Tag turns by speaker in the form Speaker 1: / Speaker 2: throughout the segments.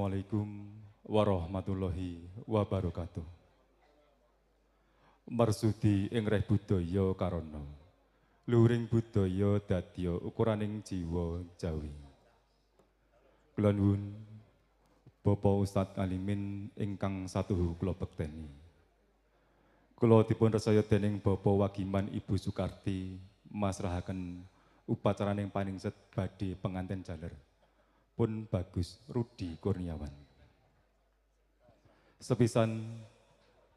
Speaker 1: Assalamualaikum warahmatullahi wabarakatuh. Marsudi ing reh budaya karana. Luhuring budaya dadya ukuraning jiwa Jawi. Kula nuwun Bapak Ustadz Alimin ingkang satuhu kula bekteni. Kula dipun resaya dening Bapak Wagiman Ibu Sukarti masrahaken upacaraning paningset badhe penganten jaler. Pun Bagus Rudi Kurniawan. Sepisan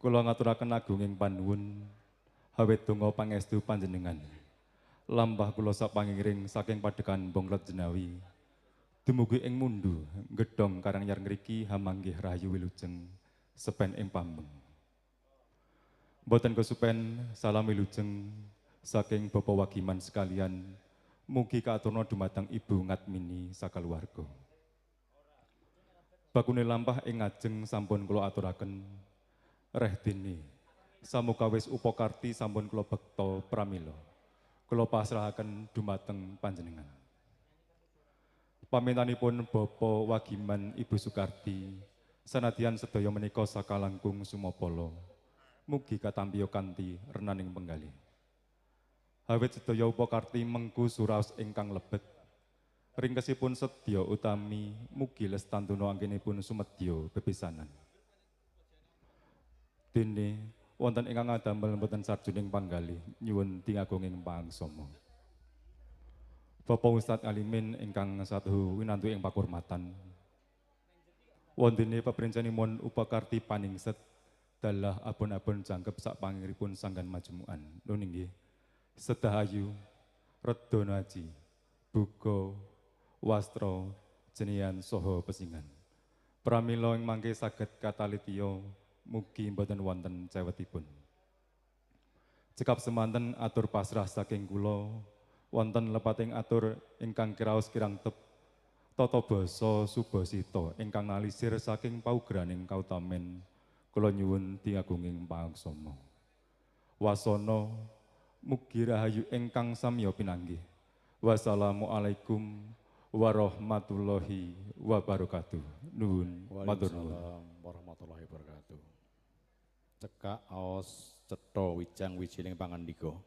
Speaker 1: kula ngaturaken agunging panuwun awit donga pangestu panjenengan. Lampah kula sapangiring saking padekan Bongklot Jenawi. Dumugi ing mundu gedhong Karanganyar ngriki hamanggih rahayu wilujeng sepen ing pambeng. Mboten kesupen salam wilujeng saking Bapak Wagiman sekalian. Mugi kaaturna dumateng Ibu Ngatmini sakaluwarga. Bakune lampah ing ngajeng sampun kula aturaken reh dene samukawis upakarti sampun kula bekta pramila. Kula pasrahaken dumateng panjenengan. Pamintanipun Bapak Wagiman Ibu Sukarti sanadyan sedaya menika sakalangkung sumapala. Mugi katampiya kanthi renaning penggalih. Awit sedaya upakarti mengku suraos ingkang lebet. Ringkesipun sedya utami mugi lestantuna anggenipun sumedya bepisanan. Dene wonten ingkang ngadamel mboten sarjuning panggalih nyuwun tingagunging pangaksama. Bapak Ustadz Alimin ingkang satuhu winantu ing pakurmatan. Wontene peprincenipun upakarti paningset dalah abon-abon jangkep sak pangiripun sanggan majumukan. Nun inggih. Sedahayu, Redono Aji, Buga, Wastra, Jenian saha pesingan. Pramila ing mangke saged katalitiya mugi mboten wonten cewetipun. Cekap semanten atur pasrah saking kula wonten lepating atur ingkang kiraos kirang tep tata basa subasita ingkang nalisir saking paugraning kautamen kula nyuwun diagunging pangaksama. Wasana mugi rahayu ingkang samya pinanggih. Wassalamualaikum warahmatullahi wabarakatuh. Nuwun matur nuwun.
Speaker 2: Waalaikumsalam warahmatullahi wabarakatuh. Cekak aos cetha wijang wijiling pangandika.